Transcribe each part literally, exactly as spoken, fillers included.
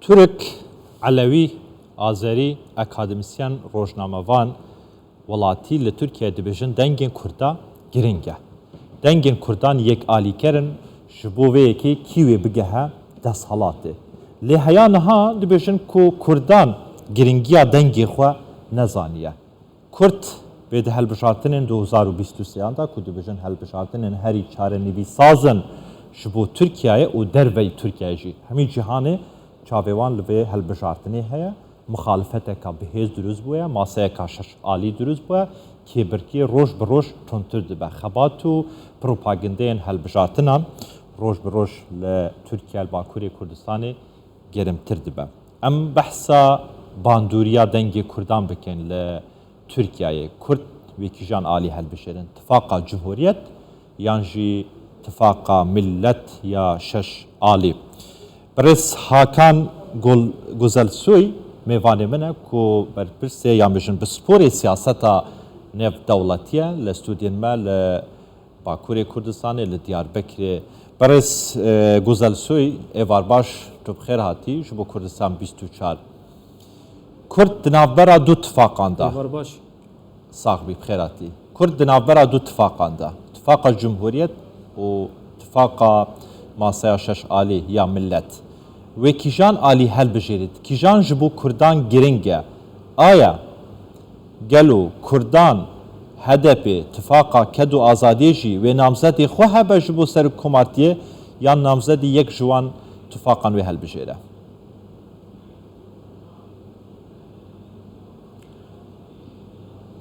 Tirk, Elewî, Azerî, akademîsyen, rojnamevan, welatî li Tirkiyeyê dibêjin dengên Kurda giring e. Dengên Kurdan yekalîker in, ji bo vê yekê kî wê bigehe desthilatê. Lê heya niha dibêjin ku Kurdan giringiya dengê xwe nezaniye. Kurd vê di hilbijartinên du hezar û bîst û sêyan de ku dibêjin hilbijartinên herî çarenivîsaz in ji bo Tirkiyeyê û derveyî Tirkiyeyê jî hemî cîhanê çavê wan li vê hilbijartinê heye. Mixalifeteka bihêz dirust bûye, maseyeka şeş alî dirust bûye, kêbirkî roj bi roj tundtir dibe. Xebat û propagandeyên hilbijartinan roj bi roj li Tirkiye, li Bakurê Kurdistanê gerimtir dibe. Em behsa bandoriya dengê Kurdan bikin li Tirkiyeyê. Kurd wê kîjan alî hilbijêrin? Tifaqa Cumhuriyet yan jî Tifaqa Millet ya şeş alî? Birêz Hakan Gul-, Guzelsoy mêvanê min e ku berpirsê yan bijin pisporê siyaseta nêvdewletî ye li stûdyên me li Bakurê Kurdistanê li Diyarbekirê. Berêz, e, Guzelsoy, êvar baş, tu bi xêr hatî ji bo Kurdistan bîst û çar. Kurd di navbera du tifaqan de. Êvar baş. Sax bî, bi xêr hatî. Kurd di navbera du tifaqan de. Tifaqa Cumhuriyet û tifaqa masaya şeş alî ya millet. Wê kîjan alî helbijêrit? Kîjan ji bo Kurdan giring e? Aya gelo Kurdan H D P, Tifaqa Ked û Azadiyê jî wê namzedê xwe hebe ji bo serokkomartiyê yan namzedî yek ji wan tifaqan wê helbijêre?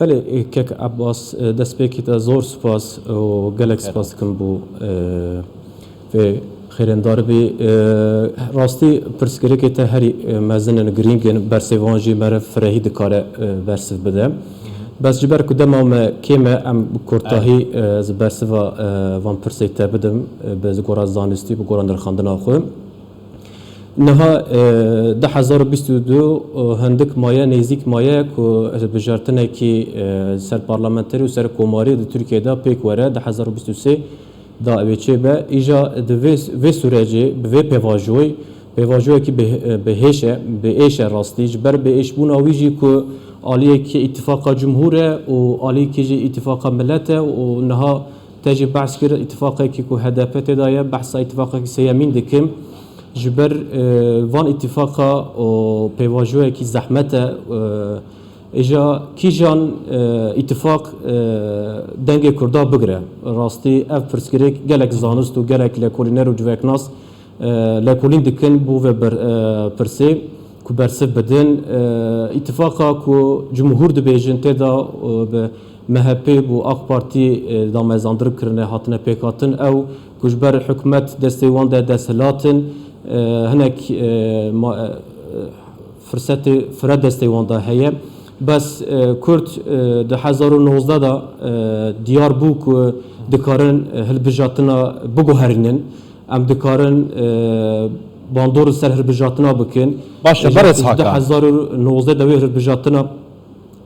Belê, e, kek Abbas, e, destpêkê te zor spas û gelek spas dikim bo, e, vê xêrendar bî. E, rastî pirsgirêkê te herî, e, mezin in, girîng in, bersê wan jî meriv firehî dikare, e, bersiv bide. Bes ji ber ku dema me kêm e, em bi kurtahî, e, ez bersiva, e, van pirsê te bidim, e, bi gora zanistî, bi gora nirxandina xwe. Niha, e, du hezar û bîst û du, e, hindik maye, nêzîk maye ku hilbijartinekî, e, ser parlamenterî û ser komarî di Tirkiyeyê de pêk were, du hezar û bîst û sê da ew ê çêbe. Îja di vê, vê sûrecê, bi vê pêvajoyê, pêvajoyekî bi, bi hêş e, bi êş e rastî. Ji ber bi êşbûna wî jî ku aliyekî îtifaqa cumhûr e û aliyekî jî îtifaqa milet e û niha te jî behs kir, îtifaqekî ku H D P tê de ye, behsa îtifaqekî sêyemîn dikim. Ji ber, e, van îtifaqa û pêvajoyekî zehmet e, e, îja kîjan, e, îtifaq, e, dengê Kurda bigire. Rastî ev pirsgirêk gelek zanist û gelek lêkolîner û civaknas, e, lêkolîn dikin bo vê bir, e, pirsê ku bersiv bidin. E, îtifaqa ku cumhûr dibêjin tê de, e, bi M H P û AK Partî, e, damezandir kirine, hatine pêkhatin. Ew ku ji ber hikûmet destê wan de desthilat in, e, hinek, e, ma-, e, firsetê fire destê wan de heye. Bes, e, Kurd, e, di hezar û nozdeh de, e, diyar bû ku dikarin, e, hilbijartina biguherînin. Em dikarin, e, bandor li ser hilbijartina bikin. Baş e, Ji, berêz ji Hakan. Du hezar û nozdeh de wê hilbijartina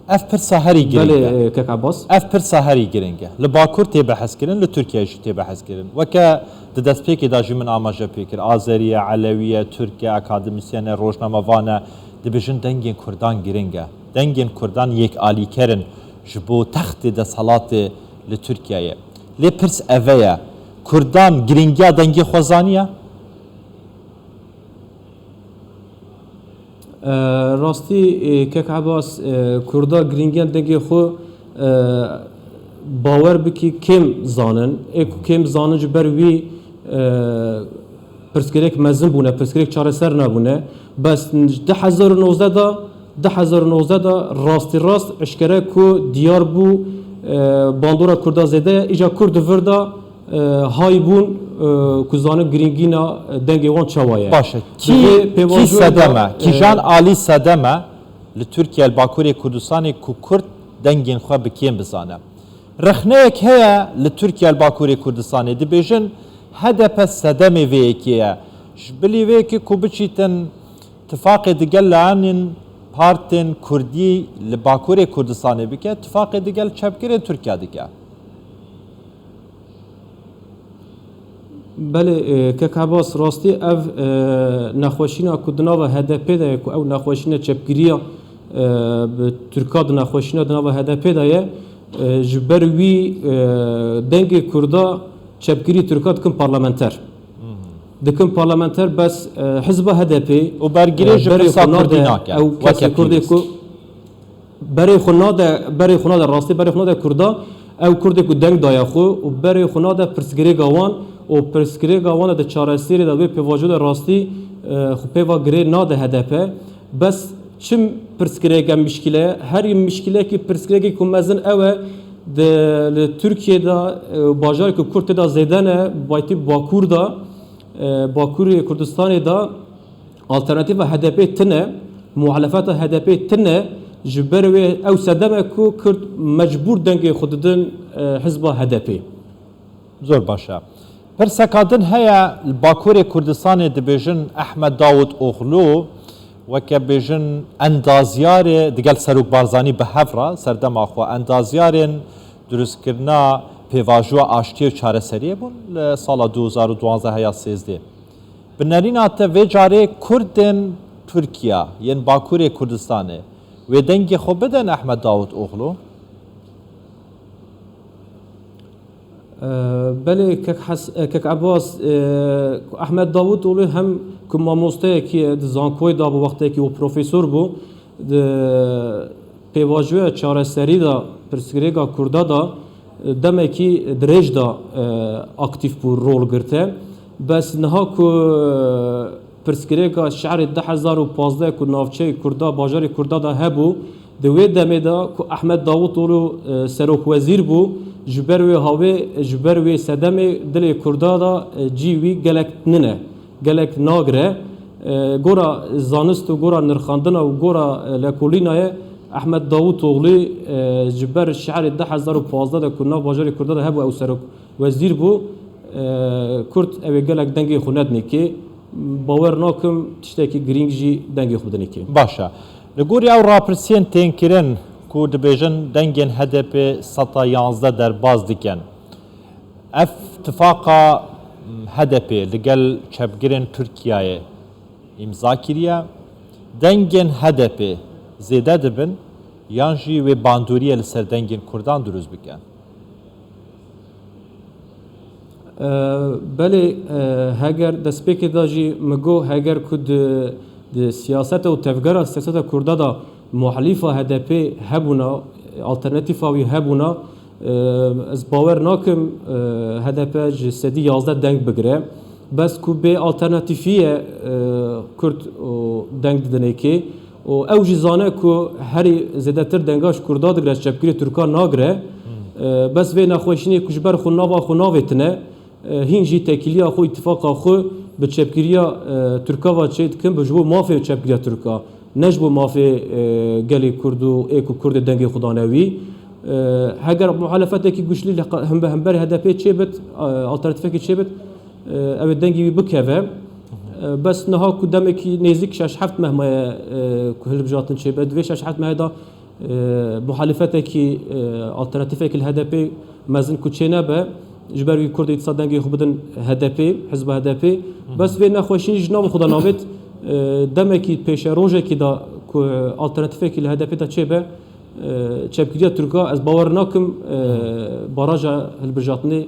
Ev pirsa herî giring e. Belê, e, kek Abbas. Ev pirsa herî giring e. Li Bakur tê behs kirin, li Tirkiye jî tê behs kirin. Weke di destpêkê de jî min amaje pê kir. Azerî ye, Elewî ye, Tirk e, akademîsyen e, rojnamevan e. Dibêjin dengên Kurdan giring e. Dengên Kurdan yêkalîker in ji bo textê desthilatê li Tirkiyeyê. Lê pirs eve ye. Kurdan giringiya dengê xwe zaniye? E, rastî, e, kek Ebas, e, Kurda giringiyan dengê xwe, e, bawer bikî kêm zanin. Ê ku kêm zanin ji ber wî, e, pirsgirêk mezin bûne, pirsgirêk çareser nebûne. Bes du hezar û nozdeh de, du hezar û nozdeh de rastî rast eşkere ku diyar bû, e, bandora Kurda zêde ye, îca Kurd di vir de e, hay bûn, e, ku zanin girîngîna dengê wan çawa ye. Baş e. Kî, Divê kî pêvajoyê sedem e? de, e, Kîjan alî sedem e li Tirkiye, li Bakurê Kurdistanê ku Kurd dengên xwe bi kêm bizane? Rexneyek heye li Tirkiye, li Bakurê Kurdistanê dibêjin H D P sedemê vê yekê ye. Ji bilî vê yekê ku biçîtin tifaqê digel layenên partên Kurdî li Bakurê Kurdistanê bike, tifaqê digel çepgirên Tirkiye dike. Belê, e, kek Ebas, rastî ev, e, nexweşîna ku di nava H D P de ye, ku ew nexweşîna çepgiriya, e, bi Tirka di nexweşîna di nava H D P de ye, e, ji ber wî, e, dengê Kurda çepgirî Tirka dikin parlamenter. Dikin parlamenter, bes, e, hizba H D P, Û bergirê e, ji berê xwe Fisa Kurdî nade, nake, ew weke kesê Kurdê pîroz. ku berê xwe nade, berê xwe nade, rastî berê xwe nade Kurda, ew Kurdê ku deng daye xwe û berê xwe nade pirsgirêka wan û pirsgirêka wan de çareserî de wê pêvajo de rastî, e, xwe pêva girê nade H D P. Bes çi pirsgirêke mişkîle ye? Herî mişkîlekî pirsgirêkê ku mezin ew e, di, li Tirkiyê de, e, bajarê ku Kurd tê de zêde ne, baytî Bakur de, e, Bakurê Kurdistanê de, Alternatîfa H D P tune, muhalefeta H D P tune, ji ber wê ew sedem e ku Kurd mecbûr dengê xwe didin, e, hizba H D P. Zor baş e. Pirseka din heye, li Bakurê Kurdistanê dibêjin Ehmed Dawutoglu, weke bêjin endazyarê digel Serok Barzanî bi hev re serdema xwe endazyarên durustkirina pêvajoya aştiyê û çareseriyê bûn li sala du hezar û duwazdeh ya sêzdeh. Bi nerîna te vê carê Kurdên Tirkiye yên Bakurê Kurdistanê wê dengê xwe bidin Ehmed Dawutoglu? E, belê, kek Hes-, e, kek Ebas, e, Ehmed Dawutoglu hem ku mamosteyekî di zankoyê de bû, wextekî û profesor bû, di pêvajoya çareserî de, pirsgirêka Kurda de, e, demekî dirêj de, e, aktîf bû, rol girte. Bes niha ku, e, pirsgirêka şerê du hezar û pazdeh ku navçeyê Kurda, bajarê Kurda de hebû, di wê demê de ku Ehmed Dawutoglu, e, serokwezîr bû, ji ber wê hawê, ji ber wê sedemê dilê Kurda de, e, cî wî gelek tune, gelek nagire. E, gora zanist û gora nirxandina û gora, e, lekolînayê Ehmed Dawutoglu, e, ji ber şerê du hezar û pazdeh de ku nav bajarê Kurda de hebû ew serok wezîr bû, e, Kurd ew ê gelek dengê xwe nedinê kê. Bawer nakim tiştekî girîng jî dengê xwe bidinê kê. Baş e. Li gorî ew rapirsiyên tên kirin ku dibêjin dengên H D P seta yanzdeh derbas dikin, ev tifaqa H D P li gel çepgirên Tirkiyeyê îmza kiriye. Dengên H D P zêde dibin yan jî wê bandoriyê li ser dengên Kurdan dirust bikin? E, belê, e, heger destpêkê de jî min got, heger ku di, di siyaseta û tevgera siyaseta Kurda de muhalîfa H D P hebûna, alternatîfa wî hebûna, e, ez bawer nakim, e, H D P ji sedî yazdeh deng bigire. Bes ku bê alternatîfî ye, e, Kurd û deng didinê kê. Û ew jî zane ku herî zêdetir denga ji Kurda digire, ji çepgirê Tirka nagire. E, bes vê nexweşînê ku ji ber xwe nava xwe navêtine, e, hîn jî tekîliya xwe, îtifaqa xwe bi çepgiriya, e, Tirka ve çê dikin, bi ji bo mafê çepgiriya Tirka, ne ji bo mafê, e, gelê Kurd û ê ku Kurdê dengê xwe dane wî. E, heger muhalefetekî güçlü li qa-, hembe-, hemberî H D P çêbit, e, alternatîfekî çêbit, e, ew ê dengê wî bikeve. E, bes niha ku demekî nêzîk şeş heft meh maye, e, ku hilbijartin çêbe. Di vê şeş heft mehê de, e, muhalefetekî, e, alternatîfekî li H D P mezin ku çênebe, ji ber wî Kurd ê dîsa dengê xwe bidin H D P, hizba H D P. Bes vê nexweşînî ji nav xwe de navêt, e, demekî pêşerojekî de ku alternatîfekî li H D P de çêbe, e, çepgiriya Tirka, ez bawer nakim, e, baraja hilbijartinê, e,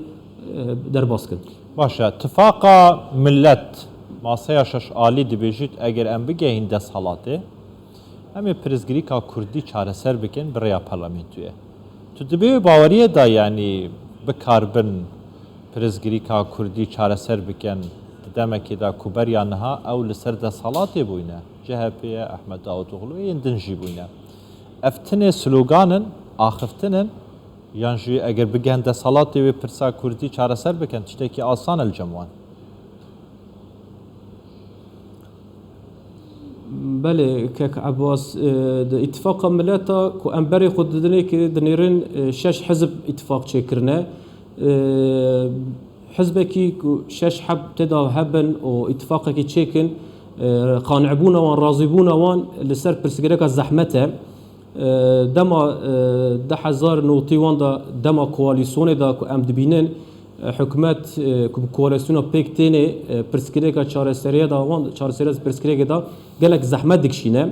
derbas kin. Baş e, tifaqa millet, maseya şeş alî dibêjît, eger em bigehîn desthilatê, em ê pirsgirêka Kurdî çareser bikin bi rêya parlamentûyê. Tu dibê wê baweriyê de, yanî, bikaribin pirsgirêka Kurdî çareser bikin, di demekê de ku beriya niha ew li ser desthilatê bûyne. C H P ye, Ehmed Dawutoglu, yên din jî bûyne. Ev tinê slogan in, axiftin in, yan jî eger bigihên desthilatê wê pirsa Kurdî çareser bikin, tiştekî asan e li cem wan? Belê, kek Ebas, e, di Îtifaqa Mileta ku em berê xwe didinê kê dinêrin, e, şeş hizb îtifaq çêkirine. E, hizbekî ku şeş heb tê de hebin û îtifaqekî çêkin, e, qanibûna wan, razîbûna wan li ser pirsgirêka zehmet e. E, dema, e, du hezar notî wan de, dema koalîsyonê de ku em dibînin, Hikûmet, e, ku bi koalîsyona pêk têne, e, pirsgirêka çareseriyê de, wan çareseriyê pirsgirêkê de gelek zehmet dikişîne. E,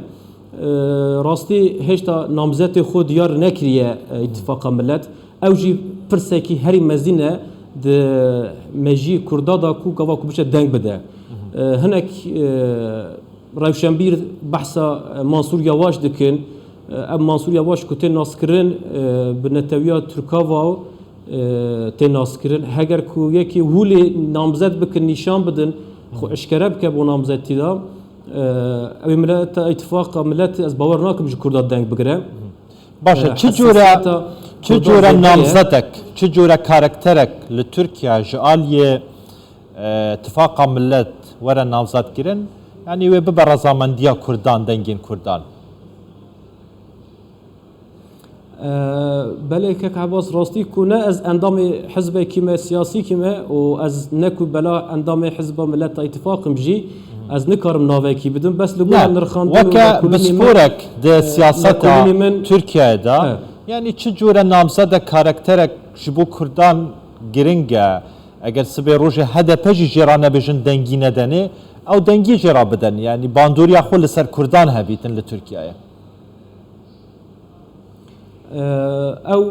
rastî hêşta namzetê xwe diyar nekiriye, e, Îtifaqa Milet. Ew jî pirsekî herî mezin e di mejî Kurda de ku gava ku biçe deng bide. E, hinek, e, rewşenbîr behsa, e, Mansûr Yavaş dikin. E, ev Mansûr Yavaş ku tê naskirin, e, bi netewiya Tirka ve, e, tê naskirin. Heger ku yekê hûlê namzet bikin, nîşan bidin, xwe eşkere bike bo namzetî de, e, ew ê mileta, îtifaqa miletê, ez bawer nakim ji Kurda deng bigire. Baş e, e, çi cure, hesasiyeta çi Kurda cure zêde ye. Namzetek, çi cure karakterek li Tirkiye ji aliyê, e, Tifaqa Millet were namzet kirin, yanî wê bibe rezamendiya Kurdan, dengên Kurdan? E, belê kek Ebas, rastî ku ne ez endamê hizbekî me, siyasîkî me û ez ne ku bela endamê Hizba Mileta Îtifaq im jî, ez nikarim navekî bidim. Bes li gora Ne, nirxandin û weke lekolînê min, pisporek di e, siyaseta lekolînê min Tirkiyeyê de, He. yanî çi cure namzedek, karakterek ji bo Kurdan giring e. Eger sibê rojê H D P jî jê re nebêjin dengî nedenê, ew dengî jê re bidin. Yanî bandoriya xwe li ser Kurdan hevîtin li Tirkiyeyê. Ew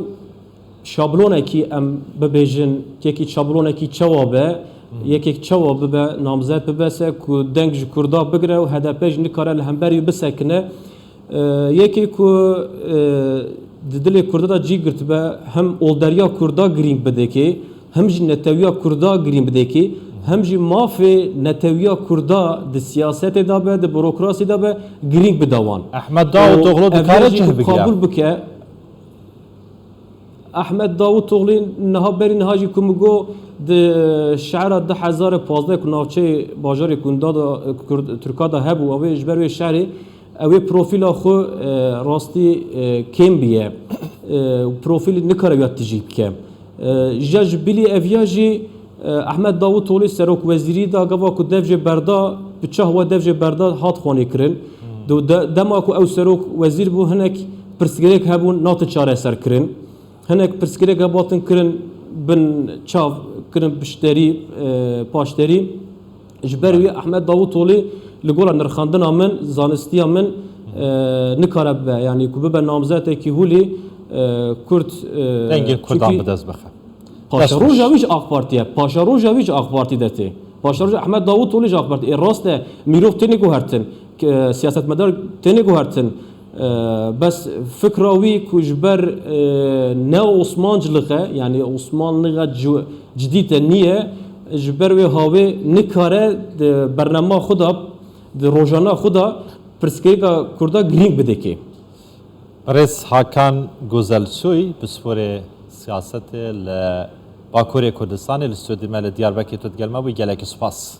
şablonekî, em bibêjin, yekî şablonekî çawa be, yekek çawa bibe, namzet bibe se ku deng ji Kurda bigire û H D P jî nikare li hemberî bisekine. E, yekê ku, e, di dilê Kurda de cî girtibe, hem olderiya Kurda girîng bidekê, hem jî netewiya Kurda girîng bidekê, hem jî mafê netewiya Kurda di siyasetê de be, di burokrasî de be, girîng bide wan. Ehmed Davutoglu dikare cih bigire. Û ev jî ku qabûl bike, Ehmed Davutoglu niha, berî niha jî ku min got di şehra du hezar û pazdeh ku navçeyê bajarê Kunda da, Kurd, Tirka da hebû, ew ê ji ber wê şehrê, ew ê profîla xwe, e, rastî, e, kêm biye. E, profîlî nikare ya tijî bike. E, ja ji bilî eviya jî, e, Ehmed Davutoglu serokwezîrî da gava ku dev jê berda, bi çax we dev jê berda hat xwanê kirin. Hmm. Do de-, dema ku ew serok wezîr bû, hinek pirsgirêk hebûn, natin çareser kirin. Hinek pirsgirêk hebatin kirin bin çav, kirin piştderî, e, paşderî. Ji ber wî Ehmed Davutoglu li gora nirxandina min, zanistiya min, e, nikare bibe. Yanî ku bibe namzetekî hûlî, e, Kurd, e, Dengên Kurdan çünkü bi dest bixe. Paşeroja wî ji AK Partî ye. Paşeroja wî ji AK Partî de tê. Paşeroja Ehmed Davutoglu ji AK Partî. Ê rast e, mirov têne guhertin. K-, siyasetmedar têne guhertin. E, bes fikra wî ku ji ber, e, ne Osmancılık e, yanî Osmanlığa ci-, cidîte niye, ji ber wê hawê nikare di bernama xwe de, di rojana xwe de pirsgirêka Kurda girîng bidekê. Birêz Hakan Gozelsoy, pisporê siyasetê li Bakurê Kurdistanê, li stûdyoyê me li Diyarbekirê tu digel me bû, gelekî spas.